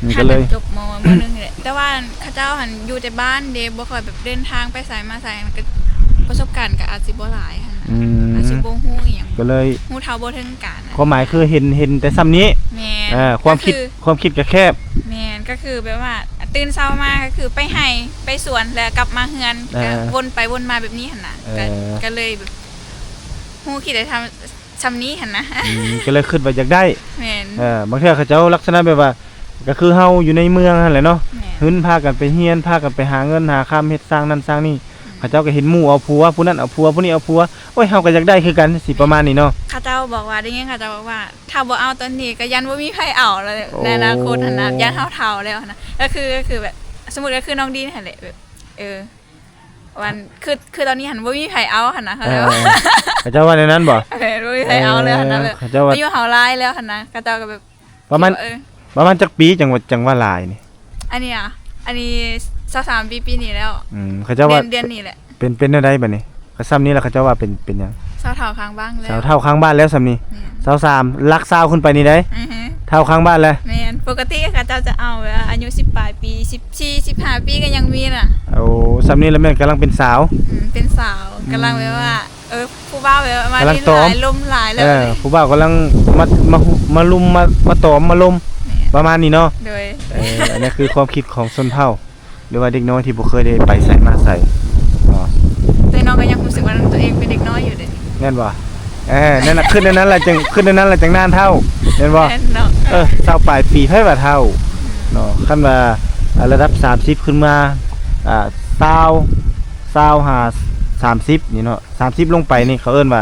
ມັນກໍເລີຍ ຫາກໍຈົບ ມ.ໜຶ່ງ ນີ້ແຫຼະ ແຕ່ວ່າເຂົາເຈົ້າຫັ້ນຢູ່ແຕ່ບ້ານເດ້ ບໍ່ຄ່ອຍແບບເດີນທາງໄປໃສມາໃສ ມັນກໍປະສົບການກໍອາດຊິບໍ່ຫຼາຍຫັ້ນນະ ອືມ ອາດຊິບໍ່ຮູ້ອີ່ຫຍັງ ກໍເລີຍຮູ້ເທົ່າບໍ່ເຖິງການນະ ຄວາມໝາຍຄືເຫັນ ເຫັນແຕ່ຊ່ຳນີ້ ແມ່ນ ເອີ ຄວາມຄິດ ກໍຄື ຄວາມຄິດກໍແຄບ ແມ່ນ ກໍຄືແບບວ່າຕື່ນເຊົ້າມາກໍຄືໄປໄຮ່ໄປສວນ ແລ້ວກັບມາເຮືອນ ເອີ ກໍວົນໄປວົນມາແບບນີ້ຫັ້ນນະ ເອີ ກໍ ກໍເລີຍແບບຮູ້ຄິດໄດ້ຊ່ຳ ຊ່ຳນີ້ຫັ້ນນະ ອືມ ກໍເລີຍຄິດວ່າຢາກໄດ້ ແມ່ນ ເອີ ບາງເທື່ອເຂົາເຈົ້າລັກສະນະແບບວ່າ ກໍຄືເຮົາຢູ່ໃນເມືອງຫັ້ນແຫຼະເນາະ ແມ່ນ ຫຶນພາກັນໄປຮຽນ ພາກັນໄປຫາເງິນຫາຄຳ ເຮັດສ້າງນັ້ນສ້າງນີ້ ອືມ ເຂົາເຈົ້າກໍເຫັນໝູ່ເອົາຜົວ ຜູ້ນັ້ນເອົາຜົວ ຜູ້ນີ້ເອົາຜົວ ໂອ້ຍ ເຮົາກໍຢາກໄດ້ຄືກັນ ຊິປະມານນີ້ເນາະ ເຂົາເຈົ້າບອກວ່າ ໄດ້ຍິນເຂົາເຈົ້າບອກວ່າ ຖ້າບໍ່ເອົາຕອນນີ້ກໍຢ້ານບໍ່ມີໃຜເອົາແລ້ວ ໂອ້ ໃນອະນາຄົດຫັ້ນນະ ຢ້ານເຮົາເຖົ້າແລ້ວຫັ້ນນະ ກໍຄື ກໍຄືແບບ ສົມມຸດກໍຄືນ້ອງດີນຫັ້ນແຫຼະ ແບບ ເອີ ວ່າ ຄື ຄືຕອນນີ້ຫັ້ນບໍ່ມີໃຜເອົາຫັ້ນນະ ເອີ ເຂົາເຈົ້າວ່າແນວນັ້ນບໍ່? ເອີ ບໍ່ມີໃຜເອົາແລ້ວຫັ້ນນະ ເອີ ແບບ ເຂົາເຈົ້າວ່າ ອາຍຸເຮົາຫຼາຍແລ້ວຫັ້ນນະ ເຂົາເຈົ້າກໍແບບ ປະມານ ເອີ ປະມານຈັກປີຈັ່ງວ່າ ຈັ່ງວ່າຫຼາຍນີ້? ອັນນີ້ອະ ອັນນີ້ຊາວສາມປີ ປີນີ້ແລ້ວ ອືມ ເຂົາເຈົ້າວ່າ ເດືອນ ເດືອນນີ້ແຫຼະ ເປັນ ເປັນແນວໃດບັດນີ້? ກໍຊ່ຳນີ້ລະ ເຂົາເຈົ້າວ່າເປັນ ເປັນຫຍັງ? ຊາວເຖົ້າຄ້າງບ້ານແລ້ວ ຊາວເຖົ້າຄ້າງບ້ານແລ້ວຊ່ຳນີ້ ແມ່ນ ຊາວສາມ ຫຼັກຊາວຂຶ້ນໄປນີ້ໃດ໋ ອືຮຶ ເຖົ້າຄ້າງບ້ານແລ້ວ ແມ່ນ ປົກກະຕິເຂົາເຈົ້າຈະເອົາແບບວ່າອາຍຸສິບປາຍປີ ສິບສີ່ ສິບຫ້າປີກໍຍັງມີນະ ໂອ້ ຊ່ຳນີ້ລະແມ່ນກຳລັງເປັນສາວ ອືມ ເປັນສາວ ອືມ ກຳລັງແບບວ່າ ເອີ ຜູ້ບ່າວແບບວ່າມາຫຼິ້ນຫຼາຍ ລົມຫຼາຍແລ້ວ ເອີ ຜູ້ບ່າວກຳລັງມາ ມາ ມາລຸມ ມາ ມາຕອມ ມາລົມ ແມ່ນ ປະມານນີ້ເນາະ ໂດຍ ເອີ ອັນນີ້ຄືຄວາມຄິດຂອງຊົນເຜົ່າ ຫຼືວ່າເດັກນ້ອຍທີ່ບໍ່ເຄີຍໄດ້ໄປໃສມາໃສເນາະ ແຕ່ນ້ອງກໍຍັງຮູ້ສຶກວ່າຕົວເອງເປັນເດັກນ້ອຍຢູ່ເດ້ ແມ່ນບໍ່? ເອີ ນັ້ນລະ ຄິດແນວນັ້ນລະຈຶ່ງ ຄິດແນວນັ້ນລະຈັ່ງນານເຖົ້າ ແມ່ນບໍ່? ແມ່ນເນາະ ເອີ ຊາວປາຍປີໃຜວ່າເຖົ້າເນາະ ຄັນວ່າ ອ່າ ລະດັບສາມສິບຂຶ້ນມາ ອ່າ ຊາວ ຊາວຫາສາມສິບນີ້ເນາະ ສາມສິບລົງໄປນີ້ເຂົາເອີ້ນວ່າ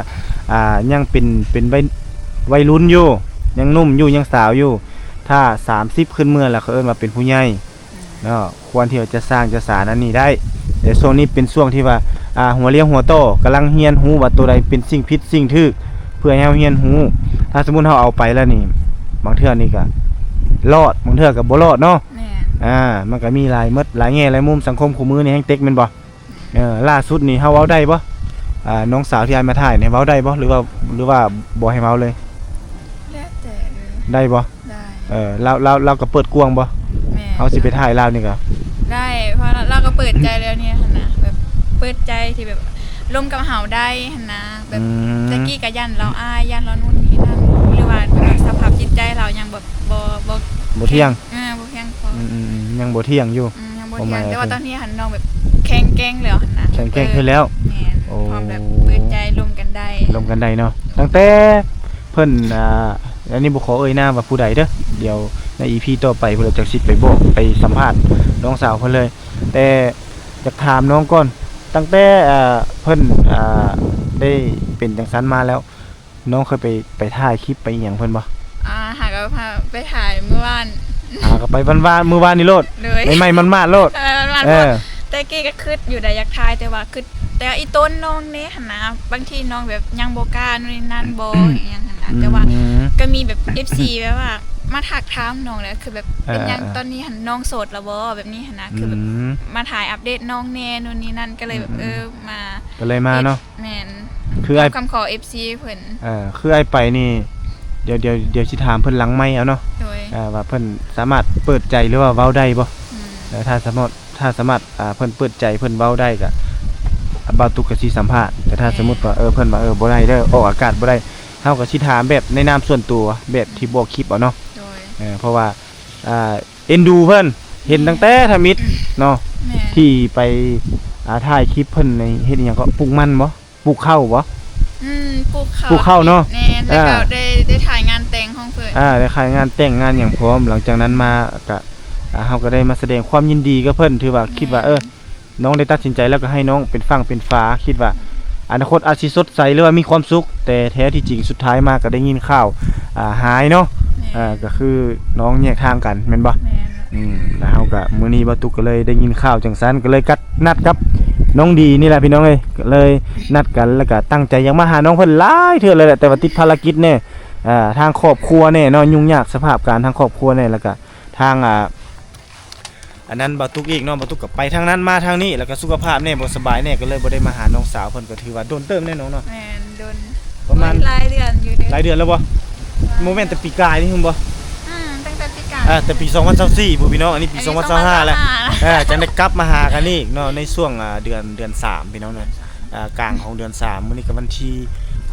ອ່າ ຍັງເປັນ ເປັນໄວ ໄວລຸ້ນຢູ່ ຍັງໜຸ່ມຢູ່ ຍັງສາວຢູ່ ຖ້າສາມສິບຂຶ້ນເມືອແລ້ວເຂົາເອີ້ນວ່າເປັນຜູ້ໃຫຍ່ເນາະ ຄວນທີ່ວ່າຈະສ້າງຈະສານັ້ນນີ້ໄດ້ ແຕ່ຊ່ວງນີ້ເປັນຊ່ວງທີ່ວ່າ ອ່າ ຫົວລຽວຫົວຕໍ່ ກຳລັງຮຽນຮູ້ວ່າໂຕໃດເປັນສິ່ງຜິດສິ່ງຖືກ ເພື່ອໃຫ້ເຮົາຮຽນຮູ້ ຖ້າສົມມຸດເຮົາເອົາໄປແລ້ວນີ້ ບາງເທື່ອນີ້ກໍລອດ ບາງເທື່ອກໍບໍ່ລອດເນາະ ແມ່ນ ອ່າ ມັນກໍມີຫຼາຍໝົດ ຫຼາຍແງ່ຫຼາຍມຸມ ສັງຄົມຄູ່ມື້ນີ້ແຮງເຕັກແມ່ນບໍ່? ເອີ ລ່າສຸດນີ້ເຮົາເວົ້າໄດ້ບໍ່? ອ່າ ນ້ອງສາວທີ່ອ້າຍມາຖ່າຍນີ້ເວົ້າໄດ້ບໍ່? ຫຼືວ່າ ຫຼືວ່າບໍ່ໃຫ້ເວົ້າເລີຍ? ແລ້ວແຕ່ເລີຍ ໄດ້ບໍ່? ໄດ້ ເອີ ລາວ ລາວ ລາວກໍເປີດກວ້າງບໍ່? ແມ່ນ ເຮົາຊິໄປຖ່າຍລາວນີ້ກໍ ໄດ້ ເພາະລາວກໍເປີດໃຈແລ້ວນີ້ຫັ້ນນະ ແບບເປີດໃຈທີ່ແບບລົມກັບເຮົາໄດ້ຫັ້ນນະ ແບບ ອືມ ແຕ່ກີ້ກໍຢ້ານລາວອາຍ ຢ້ານລາວນູ້ນນີ້ນັ້ນ ຫຼືວ່າສະພາບຈິດໃຈລາວຍັງແບບບໍ່ ບໍ່ ບໍ່ທ່ຽງ ເອີ ບໍ່ພຽງພໍ ອືມໆໆ ຍັງບໍ່ທ່ຽງຢູ່ ອືມ ຍັງບໍ່ທ່ຽງ ຄວາມໝາຍ ແຕ່ວ່າຕອນນີ້ຫັ້ນນ້ອງແບບແຂງແກ່ງແລ້ວຫັ້ນນະ ແຂງແກ່ງຂຶ້ນແລ້ວ ເອີ ແມ່ນ ໂອ້ ພ້ອມແບບເປີດໃຈລົມກັນໄດ້ ລົມກັນໄດ້ເນາະ ຕັ້ງແຕ່ເພິ່ນ ອ່າ ອັນນີ້ບໍ່ຂໍເອີ່ຍນາມວ່າຜູ້ໃດເດີ ດຽວໃນອີພີຕໍ່ໄປພຸ້ນລະ ຈັ່ງຊິໄປບອກໄປສຳພາດນ້ອງສາວເພິ່ນເລີຍ ແຕ່ຢາກຖາມນ້ອງກ່ອນ ຕັ້ງແຕ່ ອ່າ ເພິ່ນ ອ່າ ໄດ້ເປັນຈັ່ງຊັ້ນມາແລ້ວ ນ້ອງເຄີຍໄປ ໄປຖ່າຍຄລິບໄປອີ່ຫຍັງເພິ່ນບໍ່? ອ່າ ຫາກໍໄປຖ່າຍມື້ວານ ຫາກໍໄປວານໆ ມື້ວານນີ້ໂລດ ໂດຍ ໃໝ່ໆ ໝາດໆ ໂລດ ເອີ ໝາດໆ ເອີ ແຕ່ກີ້ກໍຄິດຢູ່ໄດ໋ ຢາກຖ່າຍ ແຕ່ວ່າຄິດ ແຕ່ວ່າອີ່ຕົນນ້ອງເດ້ຫັ້ນນະ ບາງທີນ້ອງແບບຍັງບໍ່ກ້າ ໂນ່ນນີ້ນັ້ນບໍ່ ອີ່ຫຍັງຫັ້ນນະ ອືມ ແຕ່ວ່າກໍມີແບບເອັຟຊີແບບວ່າມາທັກຖາມນ້ອງແຫຼະ ຄືແບບ ເອີ ເປັນຫຍັງ ເອີ ຕອນນີ້ຫັ້ນນ້ອງໂສດແລ້ວບໍ່ ແບບນີ້ຫັ້ນນະ ອືມ ຄືແບບມາຖ່າຍອັບເດດນ້ອງແດ່ ໂນ່ນນີ້ນັ້ນ ກໍເລີຍແບບ ອືມ ເອີ ມາ ກໍເລີຍມາເນາະ ແມ່ນ ຄືອ້າຍ ຄຳຂໍເອັຟຊີເພິ່ນ ເອີ ຄືອ້າຍໄປນີ້ ດຽວ ດຽວ ດຽວຊິຖາມເພິ່ນຫຼັງໄມເອົາເນາະ ໂດຍ ເອີ ວ່າເພິ່ນສາມາດເປີດໃຈ ຫຼືວ່າເວົ້າໄດ້ບໍ່? ອືມ ແຕ່ຖ້າສາມາດ ຖ້າສາມາດ ອ່າ ເພິ່ນເປີດໃຈ ເພິ່ນເວົ້າໄດ້ກະ ບ່າວຕຸກກະຊິສຳພາດ. ແຕ່ຖ້າ ແມ່ນ ສົມມຸດວ່າ ເອີ ເພິ່ນວ່າ ເອີ ບໍ່ໄດ້ເດີ ອອກອາກາດບໍ່ໄດ້ ເຮົາກະຊິຖາມແບບໃນນາມສ່ວນຕົວ ແບບທີ່ບໍ່ຄລິບເອົາເນາະ. ໂດຍ ເອີ ເພາະວ່າ ອ່າ ເອັນດູເພິ່ນ ເຫັນ ແມ່ນ ຕັ້ງແຕ່ທຳອິດເນາະ ແມ່ນ ທີ່ໄປ ອ່າ ຖ່າຍຄລິບເພິ່ນໃນ ເຮັດອີ່ຫຍັງເກາະ ປູກມັນບໍ່? ປູກເຂົ້າບໍ່? ອືມ ປູກເຂົ້າ ປູກເຂົ້າເນາະ ແມ່ນ ແລ້ວກໍ ອ່າ ໄດ້ ໄດ້ຖ່າຍງານແຕ່ງຂອງເພິ່ນ ອ່າ ໄດ້ຖ່າຍງານແຕ່ງງານຫຍັງພ້ອມ. ຫຼັງຈາກນັ້ນມາກະ ອ່າ ເຮົາກໍໄດ້ມາສະແດງຄວາມຍິນດີກັບເພິ່ນ ຖືວ່າ ແມ່ນ ຄິດວ່າ ເອີ ນ້ອງໄດ້ຕັດສິນໃຈແລ້ວກໍໃຫ້ນ້ອງເປັນຝັ່ງເປັນຝາ ຄິດວ່າອະນາຄົດອາດຊິສົດໃສ ຫຼືວ່າມີຄວາມສຸກ ແຕ່ແທ້ທີ່ຈິງສຸດທ້າຍມາກໍໄດ້ຍິນຂ່າວ ອ່າ ຮ້າຍເນາະ ແມ່ນ ເອີ ກໍຄືນ້ອງແຍກທາງກັນແມ່ນບໍ່? ແມ່ນ ອືມ ແລ້ວເຮົາກໍ ມື້ນີ້ບ່າວຕຸກກໍເລີຍໄດ້ຍິນຂ່າວຈັ່ງຊັ້ນ ກໍເລີຍກັດນັດກັບນ້ອງດີນີ້ແຫຼະພີ່ນ້ອງເອີຍ ກໍເລີຍນັດກັນ ແລ້ວກໍຕັ້ງໃຈຢາກມາຫານ້ອງເພິ່ນຫຼາຍເທື່ອແລ້ວແຫຼະ ແຕ່ວ່າຕິດພາລະກິດແດ່ ອ່າ ທາງຄອບຄົວແດ່ເນາະ ຫຍຸ້ງຍາກສະພາບການທາງຄອບຄົວແດ່ ແລ້ວກໍທາງ ອ່າ ອັນນັ້ນບ່າວຕຸກອີກເນາະ ບ່າວຕຸກກໍໄປທາງນັ້ນມາທາງນີ້ ແລ້ວກໍສຸຂະພາບແດ່ບໍ່ສະບາຍແດ່ ກໍເລີຍບໍ່ໄດ້ມາຫານ້ອງສາວເພິ່ນ ກໍຖືວ່າດົນເຕີບແດ່ນ້ອງເນາະ. ແມ່ນ ດົນ ປະມານ ໂອ້ຍ ຫຼາຍເດືອນຢູ່ເດ້ ຫຼາຍເດືອນແລ້ວບໍ່? ບໍ່ແມ່ນແຕ່ປີກາຍນີ້ພຸ້ນບໍ່? ອືມ ຕັ້ງແຕ່ປີກາຍ ອ່າ ແຕ່ປີສອງພັນຊາວສີ່ພຸ້ນພີ່ນ້ອງ ອັນນີ້ປີ ອັນນີ້ ສອງພັນຊາວຫ້າແລ້ວ ສອງພັນຊາວຫ້າແລ້ວ ເອີ ຈັ່ງໄດ້ກັບມາຫາກັນອີກເນາະ ໃນຊ່ວງ ອ່າ ເດືອນ ເດືອນສາມພີ່ນ້ອງເນາະ ອ່າ ກາງຂອງເດືອນສາມ ມື້ນີ້ກໍວັນທີ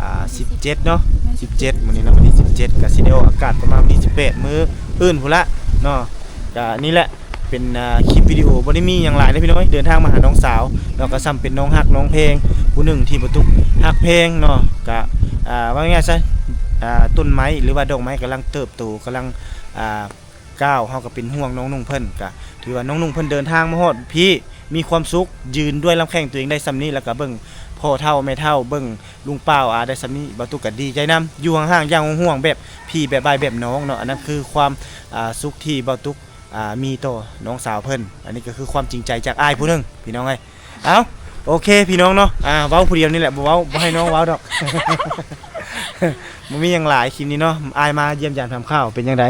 ອ່າ ສິບເຈັດເນາະ ສິບເຈັດ ມື້ນີ້ເນາະ ວັນທີສິບເຈັດ ກໍຊິໄດ້ອອກອາກາດປະມານວັນທີສິບແປດ ມື້ອື່ນພຸ້ນລະເນາະ. ກໍນີ້ແຫຼະ ເປັນ ອ່າ ຄລິບວິດີໂອ ບໍ່ໄດ້ມີຫຍັງຫຼາຍເດ້ພີ່ນ້ອງ ເດີນທາງມາຫານ້ອງສາວເນາະ ກໍສ່ຳເປັນນ້ອງຮັກນ້ອງແພງຜູ້ໜຶ່ງທີ່ບ່າວຕຸກຮັກແພງເນາະ ກໍ ອ່າ ເວົ້າງ່າຍໆຊະ ອ່າ ຕົ້ນໄມ້ ຫຼືວ່າດອກໄມ້ກຳລັງເຕີບໂຕ ກຳລັງ ອ່າ ກ້າວ ເຮົາກໍເປັນຫ່ວງນ້ອງນຸ່ງເພິ່ນ ກໍຖືວ່ານ້ອງນຸ່ງເພິ່ນເດີນທາງມາຮອດພີ້ ມີຄວາມສຸກ ຢືນດ້ວຍລຳແຂ້ງຕົວເອງໄດ້ສ່ຳນີ້ ແລ້ວກໍເບິ່ງພໍ່ເຖົ້າແມ່ເຖົ້າ ເບິ່ງລຸງປ້າອາໄດ້ສ່ຳນີ້ ບ່າວຕຸກກໍດີໃຈນຳ ຢູ່ຫ່າງໆຢ່າງຫ່ວງໆ ແບບພີ່ແບບອ້າຍແບບນ້ອງເນາະ ອັນນັ້ນຄືຄວາມ ອ່າ ສຸກທີ່ບ່າວຕຸກ ອ່າ ມີຕໍ່ນ້ອງສາວເພິ່ນ ອັນນີ້ກໍຄືຄວາມຈິງໃຈຈາກອ້າຍຜູ້ໜຶ່ງພີ່ນ້ອງເອີຍ. ເອົ້າ ໂອເຄພີ່ນ້ອງເນາະ ອ່າ ເວົ້າຜູ້ດຽວນີ້ແຫຼະ ບໍ່ເວົ້າ ບໍ່ໃຫ້ນ້ອງເວົ້າດອກ ບໍ່ມີຫຍັງຫຼາຍ ຄລິບນີ້ເນາະ ອ້າຍມາຢ້ຽມຢາມຖາມຂ່າວ ເປັນຈັ່ງໃດ?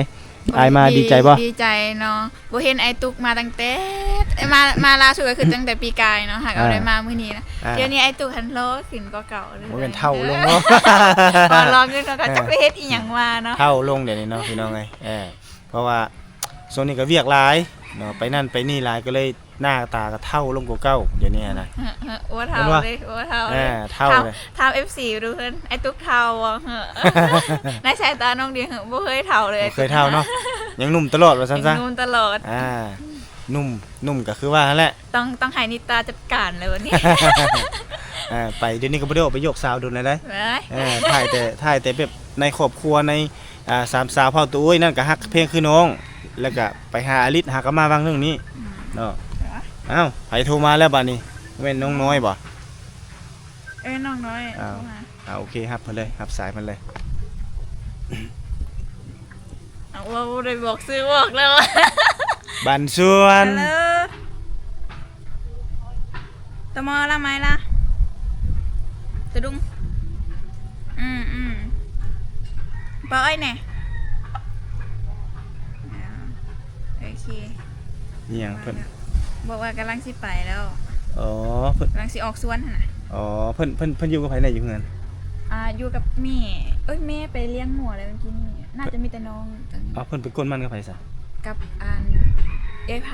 ໂອ້ຍ ອ້າຍມາດີໃຈບໍ່? ດີໃຈເນາະ ບໍ່ເຫັນອ້າຍຕຸກມາຕັ້ງແຕ່ ມາ ມາລ່າສຸດກໍຄືຕັ້ງແຕ່ປີກາຍເນາະ ຫາກເອົາ ອ່າ ໄດ້ມາມື້ນີ້ນະ ອ່າ ດຽວນີ້ອ້າຍຕຸກຫັ້ນຫຼໍ່ຂຶ້ນກວ່າເກົ່າເລີຍ ບໍ່ແມ່ນເຖົ້າລົງເນາະ ເວົ້າລອງເງິນເຂົາກໍ ອ່າ ຈັກໄປເຮັດອີ່ຫຍັງມາເນາະ ເຖົ້າລົງດຽວນີ້ເນາະ ພີ່ນ້ອງເອີຍ ເອີ ເພາະວ່າຊ່ວງນີ້ກໍວຽກຫຼາຍເນາະ ໄປນັ້ນໄປນີ້ຫຼາຍ ກໍເລີຍໜ້າຕາກໍເຖົ້າລົງກວ່າເກົ່າ ດຽວນີ້ນະ ເອີ ເອີ ບໍ່ເຖົ້າເລີຍ ບໍ່ເຖົ້າເລີຍ ເອີ ເຖົ້າເລີຍ ຖາມ ເອັຟຊີ ດູເພິ່ນ ອ້າຍຕຸກເຖົ້າບໍ່? ໃນສາຍຕານ້ອງດີ ບໍ່ເຄີຍເຖົ້າເລີຍ ບໍ່ເຄີຍເຖົ້າເນາະ ຍັງໜຸ່ມຕະຫຼອດວ່າຊັ້ນຊະ ຍັງໜຸ່ມຕະຫຼອດ ອ່າ ໜຸ່ມ ໜຸ່ມກໍຄືວ່າຫັ້ນແຫຼະ ຕ້ອງ ຕ້ອງໃຫ້ນິຕາຈັດການເລີຍບັດນີ້ ເອີ ໄປ ດຽວນີ້ກໍບໍ່ໄດ້ອອກໄປຢອກສາວດົນແລ້ວເດ້ ເອີ ຖ່າຍແຕ່ ຖ່າຍແຕ່ແບບໃນຄອບຄົວ ໃນ ອ່າ ສາມສາວເຜົ່າໂຕ ໂອ້ຍ ນັ້ນກໍຮັກແພງຄືນ້ອງ ແລ້ວກໍໄປຫາອາລິດ ຫາກໍມາຫວ່າງໜຶ່ງນີ້ ອືມ ເນາະ ເອີ ອ້າວ ໃຜໂທມາແລ້ວບາດນີ້ ແມ່ນນ້ອງນ້ອຍບໍ່? ເອີ ນ້ອງນ້ອຍ ອ້າວ ໂທມາ ອ່າ ໂອເຄ ຮັບເພິ່ນເລີຍ ຮັບສາຍເພິ່ນເລີຍ ເອົາ ເວົ້າບໍ່ໄດ້ບອກຊື່ບອກແລ້ວ ບັນຊວນ ຮັລໂຫຼ ຕະມໍລະໄມລະ ຕະດຸງ ອືມ ອືມ ປາອ້ອຍແດ່ ໂອເຄ ອີ່ຫຍັງເພິ່ນ ບອກວ່າກຳລັງຊິໄປແລ້ວ ອໍ ເພິ່ນ ກຳລັງຊິອອກສວນຫັ້ນນະ ອໍ ເພິ່ນ ເພິ່ນ ເພິ່ນຢູ່ກັບໃຜແດ່ຢູ່ເຮືອນ? ອ່າ ຢູ່ກັບແມ່ ເອີຍ ແມ່ໄປລ້ຽງງົວແລ້ວມື້ກີ້ນີ້ ໜ້າຈະມີແຕ່ນ້ອງ ເອົາ ເພິ່ນໄປກົນມັນກັບໃຜຊະ? ກັບອັນ ເອື້ອຍໃຜ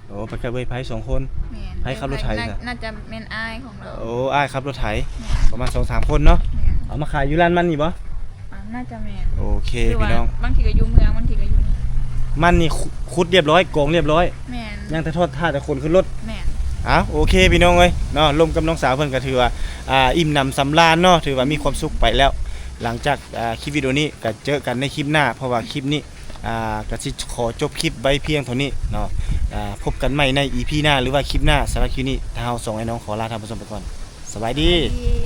ໂອ້ ໄປກັບເອື້ອຍໃຜສອງຄົນ ແມ່ນ ໃຜຂັບລົດໄຖ ເອື້ອຍໃຜ ຊະ? ໜ້າ ໜ້າຈະແມ່ນອ້າຍຂອງລາວ ໂອ້ ອ້າຍຂັບລົດໄຖ ແມ່ນ ປະມານສອງສາມຄົນເນາະ ແມ່ນ ເອົາມາຂາຍຢູ່ຮ້ານມັນນີ້ບໍ່? ອ່າ ໜ້າຈະແມ່ນ ໂອເຄ ຫຼືວ່າ ພີ່ນ້ອງ ບາງທີກໍຢູ່ເມືອງ ບາງທີກໍຢູ່ນີ້ ມັນນີ້ຂຸ ຂຸດລຽບຮ້ອຍ ກອງລຽບຮ້ອຍ ແມ່ນ ຍັງແຕ່ທອດ ຖ້າແຕ່ຂົນຂຶ້ນລົດ ແມ່ນ ເອົ້າ ໂອເຄ ພີ່ນ້ອງເອີຍ ເນາະ ລົມກັບນ້ອງສາວເພິ່ນກໍຖືວ່າ ອ່າ ອີ່ມໜຳສຳລານເນາະ ຖືວ່າມີຄວາມສຸກໄປແລ້ວ ຫຼັງຈາກ ອ່າ ຄລິບວິດີໂອນີ້ກໍເຈີກັນໃນຄລິບໜ້າ ເພາະວ່າຄລິບນີ້ ອ່າ ກໍຊິຂໍຈົບຄລິບໄວ້ພຽງເທົ່ານີ້ເນາະ ອ່າ ພົບກັນໃໝ່ໃນອີພີໜ້າ ຫຼືວ່າຄລິບໜ້າ ສຳລັບຄລິບນີ້ ທາງເຮົາສອງອ້າຍນ້ອງຂໍລາທ່ານຜູ້ຊົມໄປກ່ອນ ສະບາຍດີ ສະບາຍດີ.